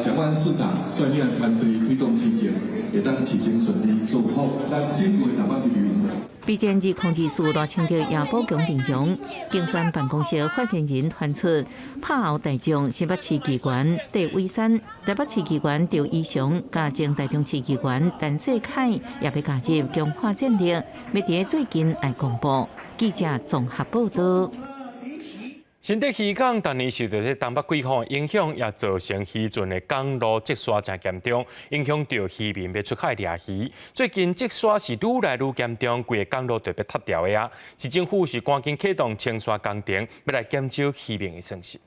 Speaker 2: 蔣萬安市長率領團隊推動市政，會當市政順利，祝福咱整個台北市民。
Speaker 26: 備戰2024，賴清德也補強陣容，競選辦公室發言人傳出拍後大將新北市議員戴偉山、台北市議員趙怡翔、佮前台中市議員陳世凱也欲加入強化戰力，欲佇最近來公布。記者綜合報道。
Speaker 1: 新竹漁港逐年受著這東北季風影響，也造成漁船的港路積沙誠嚴重，影響著漁民欲出海掠魚。最近積沙是愈來愈嚴重，規个港路就欲塌掉的啊！市政府是趕緊啟動清沙工程，欲來減少漁民的損失。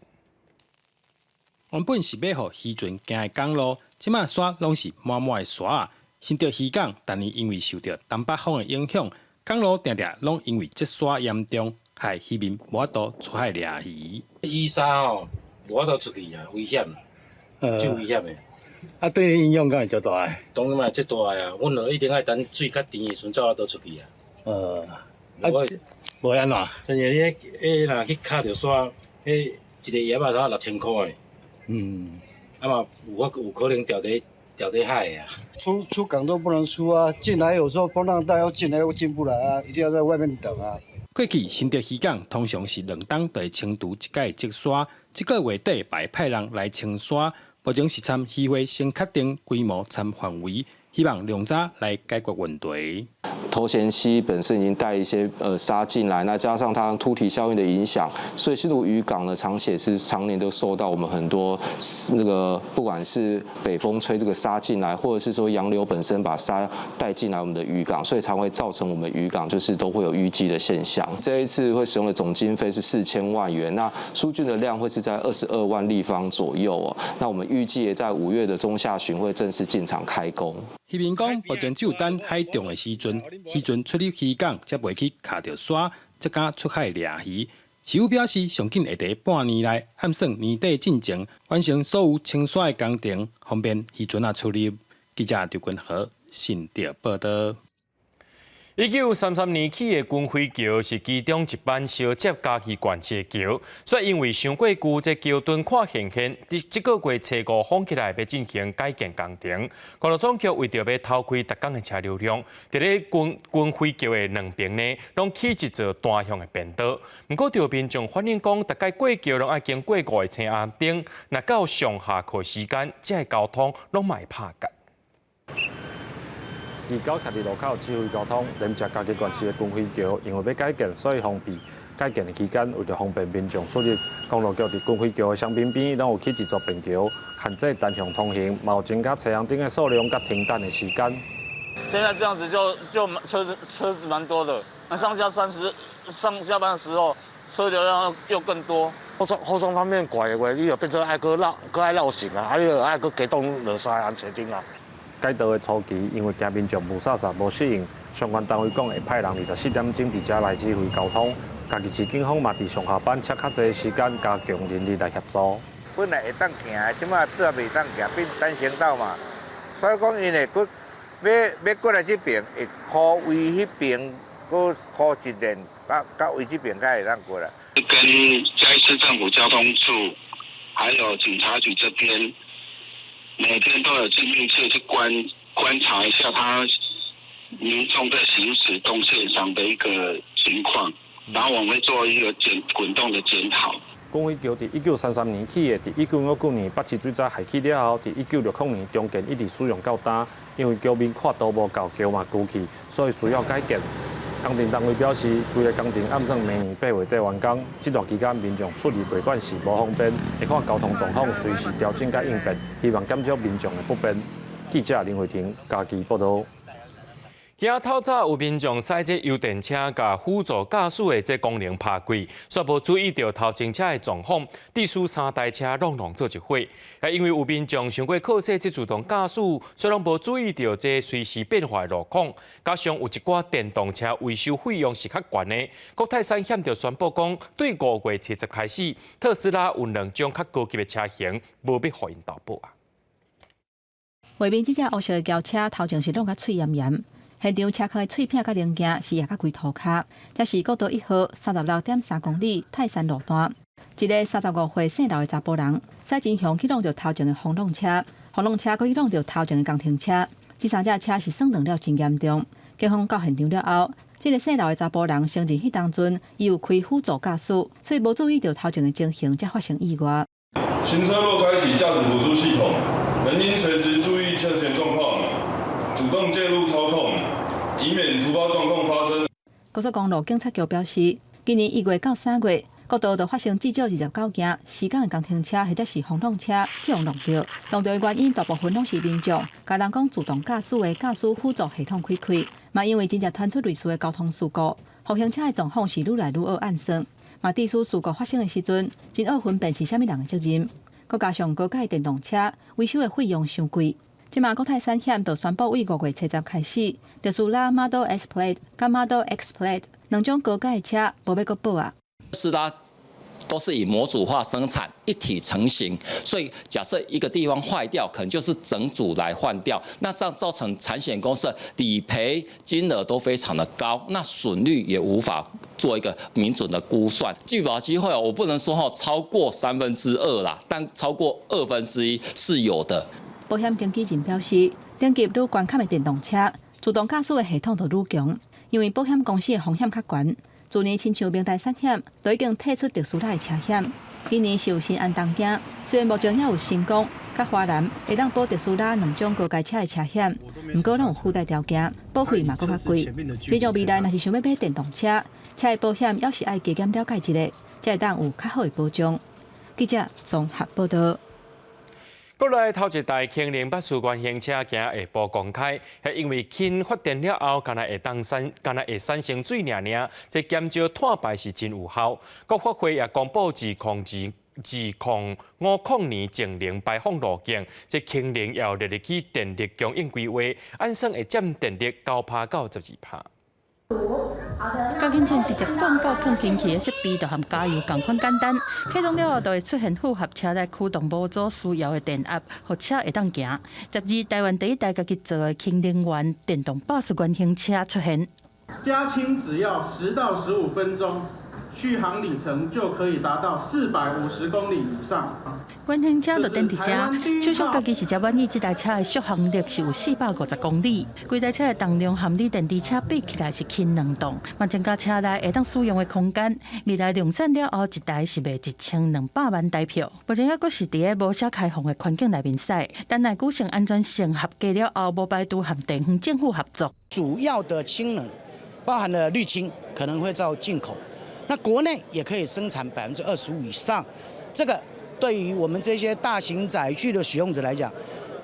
Speaker 6: 原本是欲予漁船行的港路，這馬沙攏是滿滿的沙。新竹漁港逐年因為受著東北風的影響，港路定定攏因為積沙嚴重。害漁民無法度出海掠魚。
Speaker 7: 淤沙吼，無法度出去啊，危險，足危險的。
Speaker 8: 啊，對你影響敢會足大？
Speaker 7: 當然嘛，足大啊！阮就一定愛等水較甜的時陣才有法度出去啊。
Speaker 8: 啊，無按怎？
Speaker 7: 真正你彼若去卡著沙，彼一个葉仔才6000箍的。啊嘛，有可能掉佇海啊。
Speaker 32: 出港都不能出啊，進來有時候風浪大，要進來又進不來啊，一定要在外面等啊。
Speaker 6: 過去新竹漁港通常是兩冬就會清除一擺積沙，這個月底會派人來清沙。目前是參漁會先確定規模參範圍，希望量早來解決問題。
Speaker 9: 頭前溪本身已經帶一些沙進來，那加上它突堤效應的影響，所以新竹漁港呢，長期是常年都受到我們很多那個不管是北風吹這個沙進來，或者是說洋流本身把沙帶進來我們的漁港，所以才會造成我們漁港就是都會有淤積的現象。這一次會使用的總經費是4000萬元，那疏浚的量會是在22萬立方左右哦。那我們預計在5月的中下旬會正式進場開工。
Speaker 6: 漁民講，目前只有等海漲的時陣，漁船出入漁港才袂去卡著沙，才敢出海掠魚。市府表示，上緊會佇半年內，按算年底進前完成所有清沙的工程，方便漁船仔出入。記者劉君和新竹報道。
Speaker 1: 1933年起的軍輝橋是其中一班相接嘉義縣市的橋，卻因為傷過舊，這橋墩看現現，佇這個月初五封起來，欲進行改建工程。公路總局為著欲偷開逐工的車流量，佇咧軍輝橋的兩邊呢，攏起一座單向的便道。毋過，著民眾反映講，逐擺過橋攏愛經過五个青紅燈，若到上下課時間，這个交通攏嘛會拍結。
Speaker 11: 二九徛佇路口指揮交通，連接嘉義縣市的軍輝橋，因為欲改建，所以封閉。改建的期間，為著方便民眾出入，公路局佇軍輝橋的雙邊邊攏有起一座便橋，限制單向通行，嘛有增加青紅燈的數量佮停等的時間。
Speaker 12: 現在這樣子就車子蠻多的，那上下班的時候，車流量又更多。
Speaker 15: 後裝方面拐的話，你就變做愛閣繞，閣愛繞行啊，啊，你就愛閣加動兩三個紅燈啊。
Speaker 11: 改道的初期，因為驚民眾霧煞煞無適應，相關單位講會派人24點鐘佇遮來指揮交通。嘉義市警方嘛佇上下班車較濟時間加強人力來協助。
Speaker 16: 本來會當行，這馬拄仔袂當行，變單行道嘛。所以講，𪜶會閣欲過來這邊，會箍位彼邊，閣箍一連，到位這邊才會當過來。
Speaker 17: 跟嘉義市政府交通處，還有警察局這邊，每天都有去密切去觀察一下他民眾在行駛動線上的一個情況，然後我們會做一個滾動的檢討。
Speaker 11: 軍輝橋佇1933年起的，佇1959年北市水災害起了後，佇1960年重建一直使用到今。因為橋面闊度無夠，橋嘛舊去，所以需要改建。工程單位表示，規个工程按算明年8月底完工。這段期間民眾出入袂管是無方便，會看交通狀況隨時調整佮應變，希望減少民眾的不便。記者林慧婷嘉義報道。
Speaker 1: 今仔透早有民眾駛這油電車，共輔助駕駛的這功能拍開，煞無注意著頭前車的狀況，致使三台車攏攏做一伙。啊，因為有民眾傷過靠勢這自動駕駛，所以攏無注意著這隨時變化的路況。加上有一寡電動車維修費用是較懸的，國泰產險就宣布講，對5月70開始，特斯拉有兩種較高級的車型，無欲予𪜶投保啊。
Speaker 3: 畫面這隻烏色的轎車頭前是挵甲翠炎炎。現場車殼的碎片佮零件是壓甲規塗跤，這是國道1號36.3公里泰山路段，一个35歲姓劉的查埔人，駛真雄去挵著頭前的風浪車，風浪車閣去挵著頭前的工程車，這三隻車是損斷了真嚴重。警方到現場了後，這个姓劉的查埔人承認彼當陣伊有開輔助駕駛，所以無注意著頭前的情形，才發生意外。
Speaker 4: 行車若開啟駕駛輔助系統，仍應隨時注意車前狀況，主動介入操控，以免突發狀況發生。
Speaker 3: 高速公路警察局表示，今年1月到3月，國道就發生至少29件施工的工程車或者是風浪車去予挵著，挵著的原因大部分攏是民眾共人講自動駕駛的駕駛輔助系統開開，嘛因為真正傳出類似的交通事故，風行車的狀況是愈來愈惡按算，嘛致使事故發生的時陣，真惡分辨是啥物人的責任。閣加上高階電動車維修的費用傷貴。這馬國泰產險就宣布，對5月70開始，特斯拉 Model S Plaid 佮 Model X Plaid 兩種高階的車無欲閣保啊。
Speaker 5: 特斯拉都是以模組化生產，一體成型，所以假設一個地方壞掉，可能就是整組來換掉，那這樣造成產險公司理賠金額都非常的高，那損率也無法做一個明準的估算。拒保機會我不能說哈超過2/3啦，但超過1/2是有的。
Speaker 3: 保險經紀人表示，等級愈懸卡的電動車，自動駕駛的系統就愈強，因為保險公司的風險較懸。去年親像明大產險都已經退出特斯拉的車險，今年是有新安東京，雖然目前猶有神光佮華南會當保特斯拉兩種高階車的車險，毋過攏有附帶條件，保費嘛閣較貴。民眾未來若是想欲買電動車，車的保險猶是愛加減了解一下，才會當有較好的保障。記者綜合報導。
Speaker 1: 國內頭一台氫能巴士原型車今下晡公開，係因為氫發電了後，干焦會當產，干焦會產生水爾爾，這減少碳排是真有效。國發會也公布2050年淨零排放路徑，這氫能要列入去電力供應規劃，按算會佔電力9趴到12趴。
Speaker 10: 加氫站直接灌到放氫氣的設備，就和加油仝款簡單。啟動了後，就會出現符合車內驅動模組需要的電壓，予車會當行。12台灣第一台家己做的氫能源電動巴士原型車出現。
Speaker 18: 加氫只要10到15分鐘，續航里程就可以達到450公里以上。
Speaker 10: 原型車就等佇遮，廠商家己是誠滿意這台車的續航力是有450公里。規台車的重量和鋰電池車比起來是輕2磅，嘛增加車內會當使用的空間。未來量產了後，一台是賣1200萬台票。目前猶閣是佇咧無啥開放的環境內面駛，等待久性安全性合格了後，無排除和地方政府合作。
Speaker 19: 主要的氫能包含了綠氫，可能會造進口。那國內也可以生產25%以上，這個對於我們這些大型載具的使用者來講，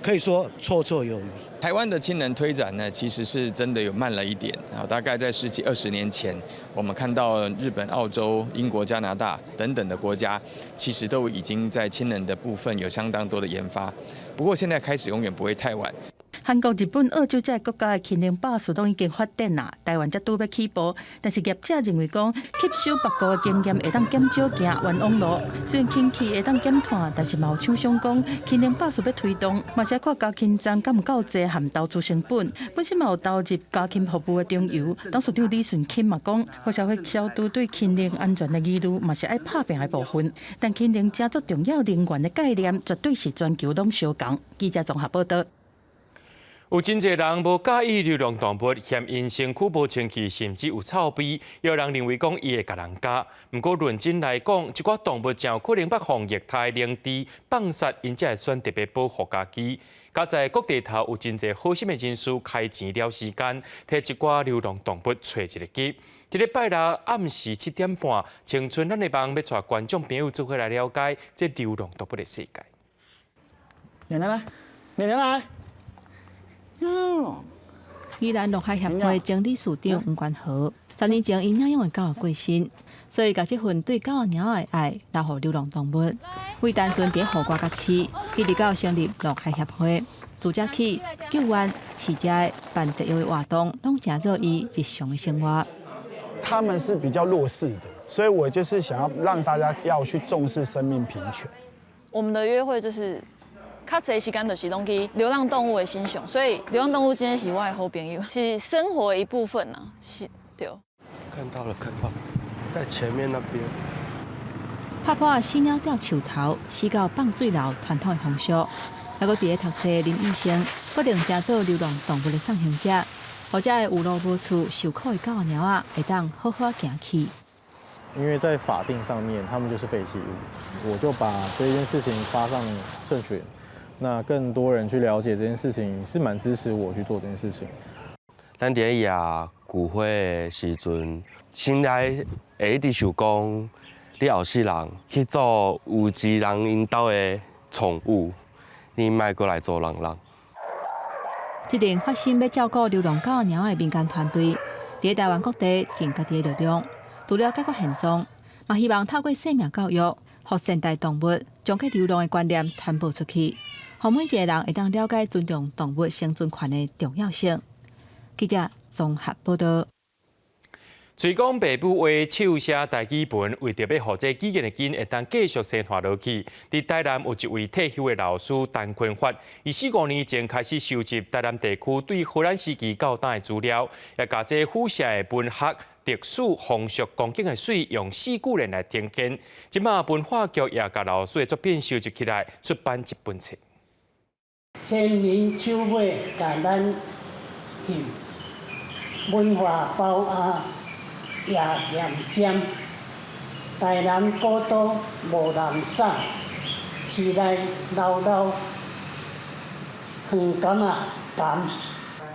Speaker 19: 可以說綽綽有餘。
Speaker 20: 台灣的氫能推展呢，其實是真的有慢了一點啊。大概在十幾二十年前，我們看到日本、澳洲、英國、加拿大等等的國家，其實都已經在氫能的部分有相當多的研發。不過現在開始永遠不會太晚。
Speaker 10: 韓國、日本、澳洲這國家的氫能巴士攏已經發展啦，台灣才拄欲起步。但是業者認為講，吸收別國的經驗會當減少行冤枉路。雖然氫氣會當減碳，但是嘛有廠商講，氫能巴士欲推動，嘛是愛看加氫站敢有夠濟和投資成本。本身嘛有投入加氫服務的中油，董事長李順欽嘛講，予社會消除對氫能安全的疑慮，嘛是愛拍拚的部分。但氫能誠足重要能源的概念，絕對是全球攏相仝。記者綜合報導。
Speaker 1: 有真濟人無佮意流浪動物，嫌𪜶身軀無清氣，甚至有臭味。有人認為講伊會共人咬。毋過論真來講，一寡動物真有可能捌予液態靈芝放殺，𪜶才會選特別保護家己。佳哉各地頭有真濟好心的人士開錢了時間，替一寡流浪動物揣一个家。這禮拜六暗時7點半，青春咱的夢欲帶觀眾朋友做伙來了解這流浪動物的世界。
Speaker 21: 奶奶來，奶奶來。喲，
Speaker 3: 宜蘭鹿海協會前理事長吳冠豪，10年前𪜶領養的狗仔過身，所以共這份對狗仔貓仔的愛留予流浪動物。為單純佇戶外共飼，一直到成立鹿海協會，自這起救援、飼遮的辦節育的活動，攏成做伊日常的生活。
Speaker 13: 他們是比較弱勢的，所以我就是想要讓大家要去重視生命平權。
Speaker 14: 我們的約會就是較濟時間就是攏去流浪動物的身上，所以流浪動物真的是我的好朋友，是生活的一部分啊，是，對。
Speaker 21: 看到了，看到了，在前面那邊。
Speaker 3: 拍破死鳥吊樹頭，死狗放水流傳統的風俗，猶閣佇咧讀冊林醫生決定成做流浪動物的送行者，予遮的有路無厝、受苦的狗仔貓仔會當好好行去。
Speaker 22: 因為在法定上面，他們就是廢棄物，我就把這件事情發上社群，那更多人去了解這件事情，是蠻支持我去做這件事情。
Speaker 21: 咱佇咧野骨灰的時陣，心內會一直想講，你後世人去做有一人𪜶兜的寵物，你莫閣來做人人。
Speaker 3: 這陣發心欲照顧流浪狗仔貓仔的民間團隊，佇台灣各地盡家己的力量，除了解決現狀，嘛希望透過生命教育，予善待動物，將去流浪的觀念傳播出去，予每一個人會當了解尊重動物生存權的重要性。記者綜合報道。
Speaker 1: 嘴講爸母話手寫台語文，為著欲予這語言的根會當繼續生傳落去。佇台南有一位退休的老師陳坤發，伊四五年前開始收集台南地區對荷蘭時期到今的資料，也共這府城的文學、歷史、風俗、光景的媠，用四句聯來呈現。這馬文化局也共老師的作品收集起來，出版一本冊。
Speaker 23: 先人手尾共咱翕文化包壓也念閃，台南古都無人送，市內老老黃柑仔柑。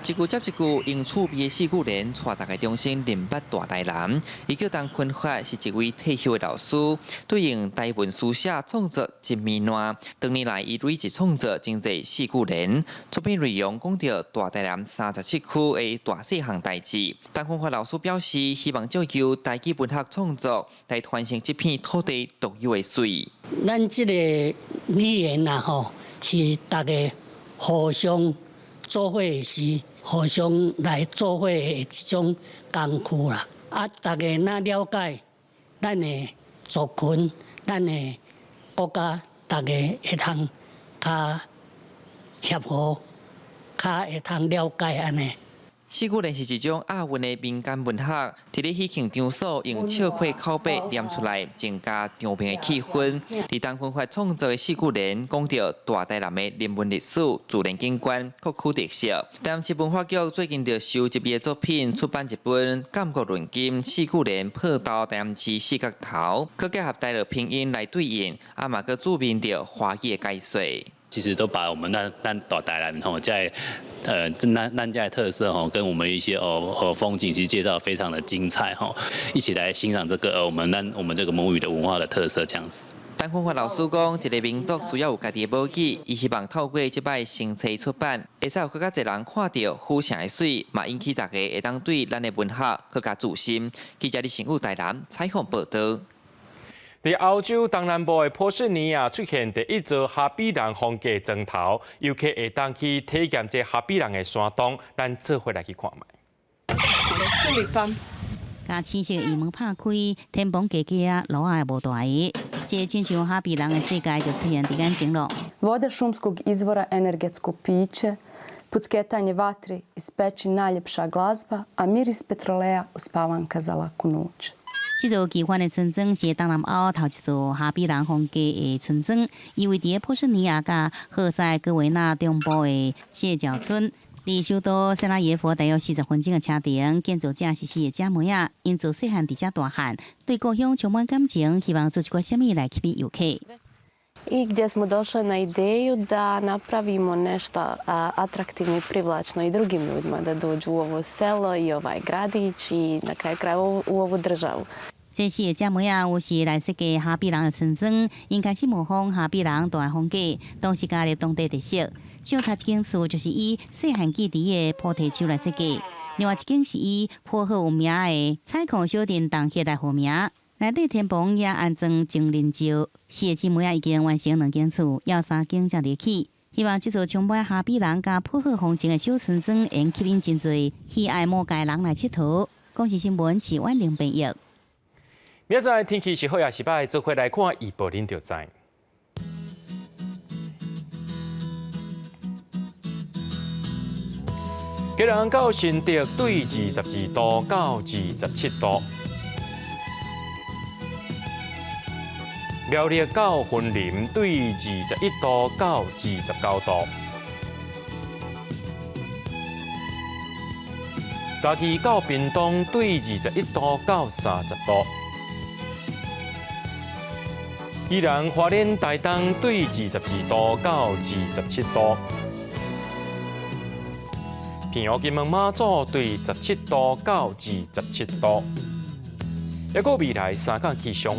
Speaker 24: 一句接一句，用趣味的四句聯，帶大家重新認捌大台南。伊叫陳坤發，是一位退休的老師，對用台文書寫創作真糜爛。多年來，伊累積創作真濟四句聯，作品內容講著大台南37區的大細項代誌。陳坤發老師表示，希望藉由台語文學創作來傳承這片土地獨有的媠。
Speaker 23: 咱這個語言啊，吼，是大家互相做伙時，互相來做伙的一種工具啦。啊，大家若了解咱的族群、咱的國家，大家會通較協和，較會通了解按呢。
Speaker 24: 四句聯是一種押韻的民間文學，佇咧喜慶場所用笑話口白念出來，增加場面的氣氛。佇陳坤發創作的四句聯，講著大台南的人文歷史、自然景觀、各區特色。台南市文化局最近就收集伊的作品，出版一本《鑑古論今四句聯破豆台南市四角頭》，閣結合台樂拼音來對應，啊嘛閣注明著華語的解說。
Speaker 25: 其實都把我們咱大台南吼在咱遮的特色吼，跟我們一些哦風景，其實介紹非常的精彩吼，一起來欣賞這個我們這個母語的文化的特色，這樣子。
Speaker 24: 陳坤發老師講，一個民族需要有家己的母語，伊希望透過這擺新冊出版，會使有閣較濟人看著府城的媠，嘛引起大家會當對咱的文學閣較自信。記者李成武台南採訪報道。
Speaker 1: 佇歐洲東南部的波斯尼亞出現第一座哈比人風格磚頭，遊客會當去體驗這哈比人的山洞，咱做伙來去看覓。
Speaker 27: 共青色的門拍開，天棚加加，路仔也無大个，這親像哈比人的世界就出現佇眼前咯。
Speaker 28: Voda šumskog izvora energetsko piće, pucketanje vatri iz peći najljepša glazba, a miris petroleja uspavanka za laku noć.
Speaker 27: 這座奇幻的村莊是東南歐頭一座哈比人風格的村莊，伊位佇波斯尼亞佮赫塞哥維納中部的蟹腳村，離首都薩拉耶夫大約40分鐘的車程。建造者是四个姐妹仔，𪜶自細漢佇遮大漢，對故鄉充滿感情，希望做一寡啥物來吸引遊客。
Speaker 29: I gdje smo došle na ideju da napravimo nešto atraktivno i privlačno i drugim ljudima da dođu u ovo selo i ovaj gradić i na kraju krajeva u ovu državu.
Speaker 27: 這四个姐妹仔有時來設計哈比人的村莊，𪜶開始模仿哈比人蹛的風格，同時加入當地特色。像頭一間厝就是以細漢記佇的菩提樹來設計，另外一間是以波赫有名的採礦小鎮洞穴來號名。內底天棚也安裝精靈石。四个姊妹仔已經完成兩間厝，猶有三間正佇起。希望這座充滿哈比人佮波赫風情的小村莊，會吸引真濟喜愛魔戒人來𨑨迌。公視新聞是婉玲編譯。
Speaker 1: 明仔載天氣是好抑是䆀，做伙來看預報，恁就知。基隆到新竹對22度到27度，苗栗到雲林對21度到29度，嘉義到屏東對21度到30度，宜蘭花蓮台東對22度到27度，澎湖金門馬祖對17度到27度，抑閣未來三工氣象。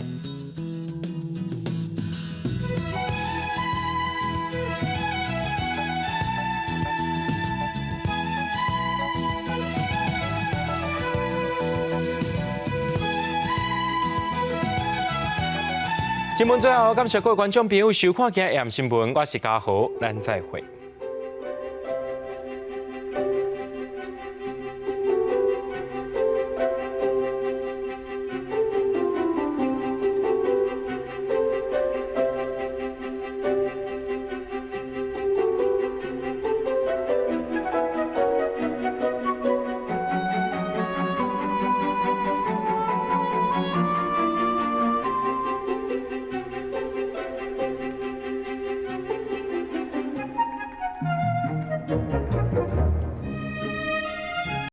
Speaker 1: 新聞最後，感謝各位觀眾朋友收看今日的新聞，我是嘉豪，咱再會。